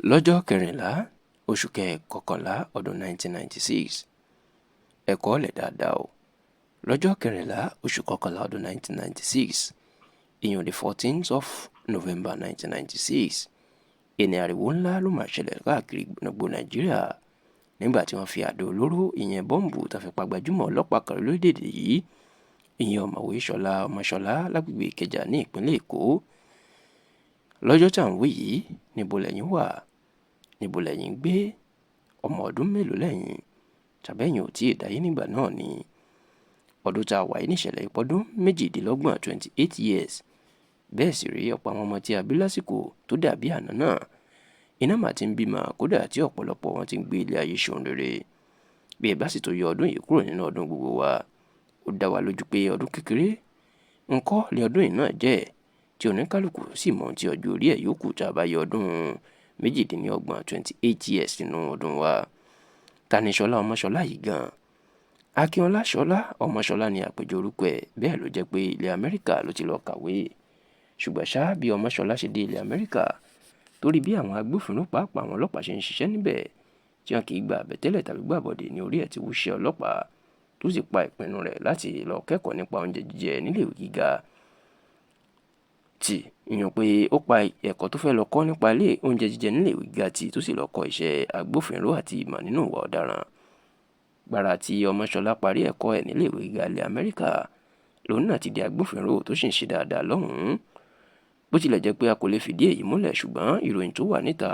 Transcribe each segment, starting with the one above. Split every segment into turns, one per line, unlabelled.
Lọ́jọ́ kẹrìnlá oṣù kọkànlá ọdún 1996, ẹ kọ ọ́ lẹ̀ dáadáa o, lọ́jọ́ kẹrìnlá oṣù kọkànlá ọdún 1996, ìyẹn the 14th of November 1996, ìní ariwo ńlá ló máa ṣẹlẹ̀ káàkiri gbogbo Nàìjíríà nígbà tí wọ́n fi àdó olóró, ìyẹn bọ́ǹbù, tó fi pa gbajúmọ̀ ọlọ́pàá kan lórílẹ̀‐èdè yìí, ìyẹn Ọ̀mọ̀wé Ṣọlá Ọmọṣọlá, lágbègbè Ìkẹjà ní ìpínlẹ̀ Èkó. Lọ́jọ́ tá à ń wí yìí, níbo lẹ́yìn wà? Níbo lẹ́yìn ń gbé? Ọmọ ọdún mélòó lẹ́yìn? Tàbẹ́yìn ò tí ì dáyé nígbà náà ni? Ọdún tá a wà yìí níṣẹ̀lẹ̀ ìpọ́dún 28, 28 years. Bẹ́ẹ̀ sì rí, ọ̀pọ̀ àwọn ọmọ tí a bí lásìkò tó dàbí àná náà iná mà ti ń bímọ, kódà tí ọ̀pọ̀lọpọ̀ wọn ti ń gbé ilé ayé ṣohun rere. Bí ẹ bá sì tó yọ ọdún yìí kúrò nínú ọdún gbogbo wa, ó dá wa lójú pé ọdún kékeré ńkọ́ ni ọdún yìí náà jẹ́, tí oníkálukú sì mọ ohun tí ọjọ́ orí ẹ̀ yóò kù tá a bá yọ ọdún 28, 28 years, nínú ọdún wa. Ta ni Ṣọlá Ọmọṣọlá yìí gan-an? Akínọlá Ṣọlá Ọmọṣọlá ni àpèjọ orúkọ ẹ̀. Bẹ́ẹ̀ ló jẹ́ pé ilẹ̀ Amẹ́ríkà ló ti lọ kàwé. Ṣùgbọ́n ṣá, bí Ọmọṣọlá ṣe dé ilẹ̀ Amẹ́ríkà, torí bí àwọn agbófinró, pàápàá àwọn ọlọ́pàá, ṣe ń ṣiṣẹ́ níbẹ̀ tí wọn kì í gba àbẹ̀tẹ́lẹ̀ tàbí gbàbọ̀dè, ní orí ẹ̀ ti wúṣẹ́ ọlọ́pàá, tó sì pa ìpinnu rẹ̀ láti lọ kẹ́kọ̀ọ́ nípa oúnjẹ jíjẹ níléèwé gíga tì, ìyẹn pé ó pa ẹ̀kọ́ tó fẹ́ lọ kọ́ nípa ilé oúnjẹ jíjẹ níléèwé gíga tì, tó sì lọ kọ́ iṣẹ́ agbófinró àti ìmọ̀ nínú ìwà ọ̀daràn. Gbàrà tí Ọmọṣọlá parí ẹ̀kọ́ ẹ̀ níléèwé gíga ilẹ̀ Amẹ́ríkà, lòun náà ti di agbófinró tó sì ń ṣe dáadáa lọ́hùn-ún. Bó tilẹ̀ jẹ́ pé a kò lè fìdí èyí múlẹ̀, ṣùgbọ́n ìròyìn tó wà níta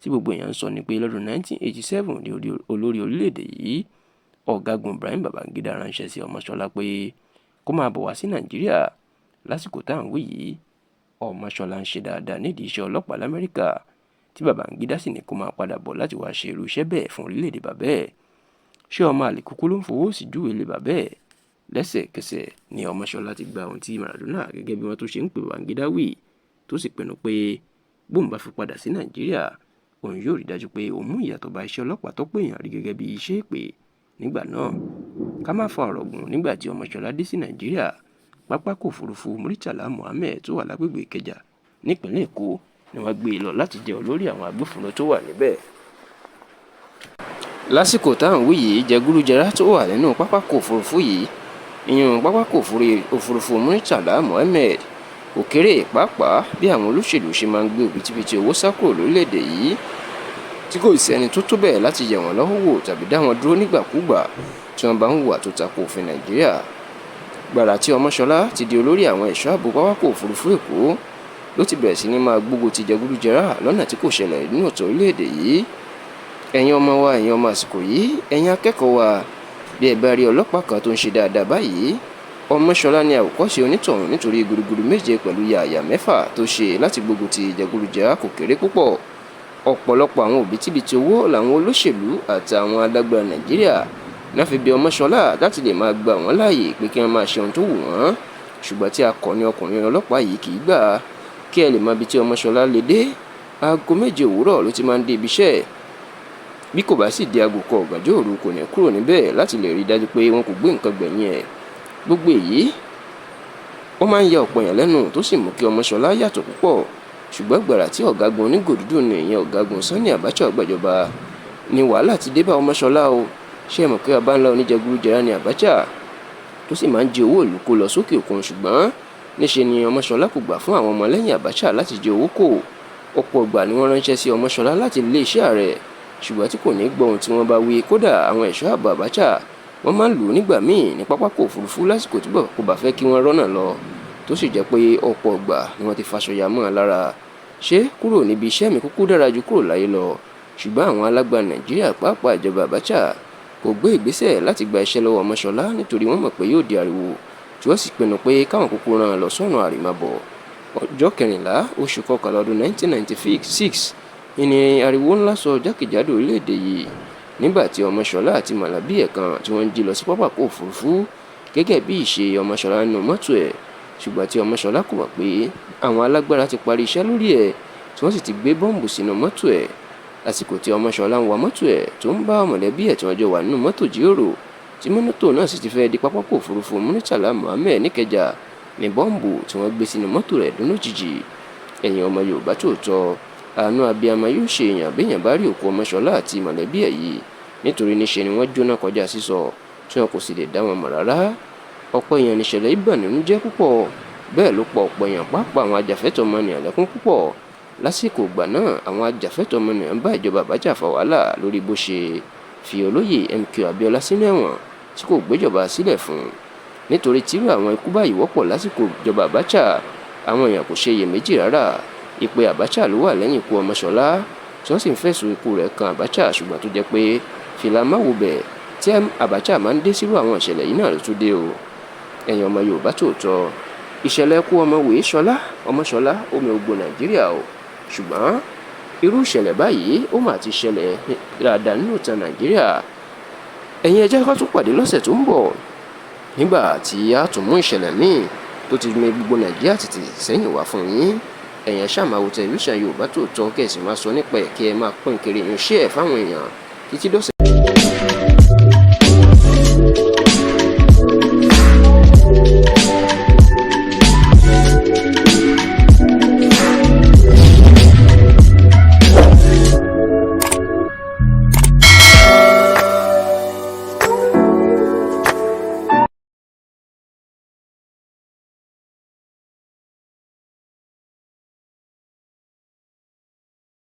tí gbogbo èèyàn ń sọ ni pé lọ́dún 1987 ní olórí orílẹ̀-èdè yìí, Ọ̀gágun Ibrahim Babangida, ránṣẹ́ sí Ọmọṣọlá pé kó máa bọ̀ wá sí Nàìjíríà. Lásìkò tá à ń wí yìí, Ọmọṣọlá ń ṣe dáadáa nídìí iṣẹ́ ọlọ́pàá l'Amẹ́ríkà, tí Babangida sì ní kó máa padà bọ̀ láti wáá ṣe irú iṣẹ́ bẹ́ẹ̀ fún orílẹ̀-èdè bàbá ẹ̀. Ṣé ọmọ àlè kúkú ló ń fowó sí júwe ilé bàbá ẹ̀? Lẹ́sẹ̀kẹsẹ̀ ni Ọmọṣọlá ti gba ohun tí Maradona, gẹ́gẹ́ bí wọ́n tó ṣe ń pè Babangida, wí, tó sì pinnu pé bóun bá fi padà sí Nàìjíríà, òun yóò rí dájú pé òun mú ìyàtọ̀ bá iṣẹ́ ọlọ́pàá tó pé èèyàn rí gẹ́gẹ́ bí iṣẹ́ ìpè nígbà náà. Ká má fa ọ̀rọ̀ gùn, nígbà tí Ọmọṣọlá dé sí Nàìjíríà, pápákọ̀ òfurufú Murtala Muhammed tó wà lágbègbè Ìkẹjà nípìnlẹ̀ Èkó ni wọ́n gbé e lọ láti jẹ́ olórí àwọn agbófinró tó wà níbẹ̀. Lásìkò tá à ń wí yìí, jẹgúdújẹrá tó wà nínú pápákọ̀ òfurufú yìí, ìyún pápákọ̀ òfurufú Murtala Muhammed, kò kéré, pàápàá bí àwọn olóṣèlú ṣe máa ń gbé òbítíbitì owó sá kúrò lórílẹ̀-èdè yìí tí kò sí ẹni tó tó bẹ́ẹ̀ láti yẹ̀ wọ́n lọ́wọ́ wò tàbí dá wọn dúró nígbàkúùgbà tí wọ́n bá ń hùwà tó tako òfin Nàìjíríà. Gbàrà tí Ọmọṣọlá ti di olórí àwọn ẹ̀ṣọ́ ààbò pápákọ̀ òfurufú Èkó ló ti bẹ̀rẹ̀ sí ní máa gbógun ti jẹgúdújẹrá lọ́nà tí kò ṣẹlẹ̀ nínú ìtàn orílẹ̀-èdè yìí. Ẹ̀yin ọmọ wa, ẹ̀yin ọmọ àsìkò yìí, ẹ̀yin akẹ́kọ̀ọ́ wa, bí ẹ bá rí ọlọ́pàá kan tó ń ṣe dáadáa báyìí, Ọmọṣọlá ni àwòkọ́ṣe onítọ̀hún, nítorí gudugudu méje pẹ̀lú yàyà mẹ́fà tó ṣe láti gbógun ti jẹgúdújẹrá kò kéré púpọ̀. Ọ̀pọ̀lọpọ̀ àwọn òbítíbitì owó làwọn olóṣèlú àtàwọn alágbára Nàìjíríà náà fi bí Ọmọṣọlá láti lè máa gbà wọ́n láàyè pé kí wọ́n máa ṣe ohun tó wù wọ́n, ṣùgbọ́n tí akọni ọkùnrin ọlọ́pàá yìí kì í gbà. Kí ẹ lè mọ ibi tí Ọmọṣọlá lè dé, aago 7 òwúrọ̀ ló ti máa ń dé ibi iṣẹ́. Bí kò bá sì di aago 1 ọ̀gànjọ́ òru, kò ní kúrò níbẹ̀ láti lè rí i dájú pé wọn kò gbé nǹkan gbẹ̀yìn ẹ̀. Gbogbo èyí ó máa ń ya ọ̀pọ̀ èèyàn lẹ́nu, tó sì mú kí Ọmọṣọlá yàtọ̀ púpọ̀. Ṣùgbọ́n gbàrà tí ọ̀gágun onígò dúdú ní, ìyẹn Ọ̀gágun Sani Abacha, gbàjọba ni wàhálà ti dé bá Ọmọṣọlá o. Ṣé ẹ mọ̀ pé baba ńlá oníjẹgúdújẹrá ni Abacha, tó sì máa ń jí owó ìlú kó lọ sókè òkun? Ṣùgbọ́n níṣe ni Ọmọṣọlá kò gbà fún àwọn ọmọlẹ́yìn Abacha láti jí owó kó. Ọ̀pọ̀ ìgbà ni wọ́n ránṣẹ́ sí Ọmọṣọlá láti iléeṣẹ́ ààrẹ, ṣùgbọ́n tí kò ní gbọ́ ohun tí wọ́n bá wí. Kódà, àwọn ẹ̀ṣọ́ ààbò Abacha, wọ́n máa ń lù ú nígbà míì ní pápákọ̀ òfurufú lásìkò tí kò bá fẹ́ kí wọ́n rọ́nà lọ, tó sì jẹ́ pé ọ̀pọ̀ ìgbà ni wọ́n ti faṣọ ya mọ́ ọn lára. Ṣé kúrò níbi iṣẹ́ mi kúkú dára ju kúrò láyé lọ? Ṣùgbọ́n àwọn alágbára Nàìjíríà, pàápàá ìjọba Abacha, kò gbé ìgbésẹ̀ láti gba iṣẹ́ lọ́wọ́ Ọmọṣọlá, nítorí wọ́n mọ̀ pé yóò di ariwo, tí wọ́n sì pinnu pé káwọn kúkú rán an lọ sọ́run àrèmábọ̀. Ọjọ́ 14 oṣù kọkànlá ọdún 1996 ní ariwo ńlá sọ jákèjádò orílẹ̀-èdè yìí nígbà tí Ọmọṣọlá àti mọ̀lẹ́bí ẹ̀ kan tí wọ́n ń jí lọ sí pápákọ̀ òfurufú gẹ́gẹ́ bí ìṣe Ọmọṣọlá nínú mọ́tò ẹ̀, ṣùgbọ́n tí Ọmọṣọlá kò mọ̀ pé àwọn alágbára ti parí iṣẹ́ lórí ẹ̀, tí wọ́n sì ti gbé bọ́ǹbù sínú mọ́tò ẹ̀. Lásìkò tí Ọmọṣọlá ń wa mọ́tò ẹ̀, tó ń bá mọ̀lẹ́bí ẹ̀ tí wọ́n jọ wà nínú mọ́tò jíròrò, tí mọ́tò náà sì ti fẹ́ di pápákọ̀ òfurufú Murtala Muhammed níkẹjà, ní bọ́ǹbù tí wọ́n gbé sínú mọ́tò rẹ̀ dún lójijì. Ẹ̀yin ọmọ Yorùbá tòótọ́, Àánú abiyamọ yóò ṣe èèyàn béèyàn bá rí òkú Ọmọṣọlá àti mọ̀lẹ́bí ẹ̀ yìí, nítorí níṣe ni wọ́n jóná kọjá sísọ, tí wọn kò sì lè dá wọn mọ̀ rárá. Ọ̀pọ̀ èèyàn níṣẹ̀lẹ̀ yìí bà nínú jẹ́ púpọ̀, bẹ́ẹ̀ ló pa ọ̀pọ̀ èèyàn, pàápàá àwọn ajàfẹ́tọ̀ọ́ ọmọnìyàn lẹ́kún púpọ̀. Lásìkò ìgbà náà, àwọn ajàfẹ́tọ̀ọ́ ọmọnìyàn bá ìjọba Abacha fa wàhálà lórí bó ṣe fi olóyè MKO Abiola sínú ẹ̀wọ̀n tí kò gbéjọba sílẹ̀ fún un. Nítorí tírú àwọn ikú báyìí wọ́pọ̀ lásìkò ìjọba Abacha, àwọn èèyàn kò ṣe iyèméjì rárá ìpè Abacha ló wà lẹ́yìn ikú Ọmọṣọlá, tí wọ́n sì ń fẹ̀sùn ikú rẹ̀ kan Abacha, ṣùgbọ́n tó jẹ́ pé fìlà máwòbẹ̀ tí Abacha máa ń dé sírú àwọn ìṣẹ̀lẹ̀ yìí náà ló tún dé o. Ẹ̀yin ọmọ Yorùbá tòótọ́, ìṣẹ̀lẹ̀ ikú ọmọwé Ṣọlá Ọmọṣọlá omi ògbó Nàìjíríà o, ṣùgbọ́n irú ìṣẹ̀lẹ̀ báyìí ó mà ti ṣẹlẹ̀ dáadáa nínú ìtàn Nàìjíríà. Ẹ̀yin, ẹ jẹ́ ká tún pàdé lọ́sẹ̀ tó ń bọ̀, nígbà tí a tún mú ìṣẹ̀lẹ̀ míì tó ti mì gbogbo Nàìjíríà tìtì sẹ́yìn wá fún yín. Ẹ̀yin ṣáà máa wo tẹlifíṣàn Yorùbá Tòótọ́, kẹ́ ẹ sì máa sọ nípa ẹ̀, kí ẹ máa pín kiri yín, share fáwọn èèyàn títí dọ̀sẹ̀.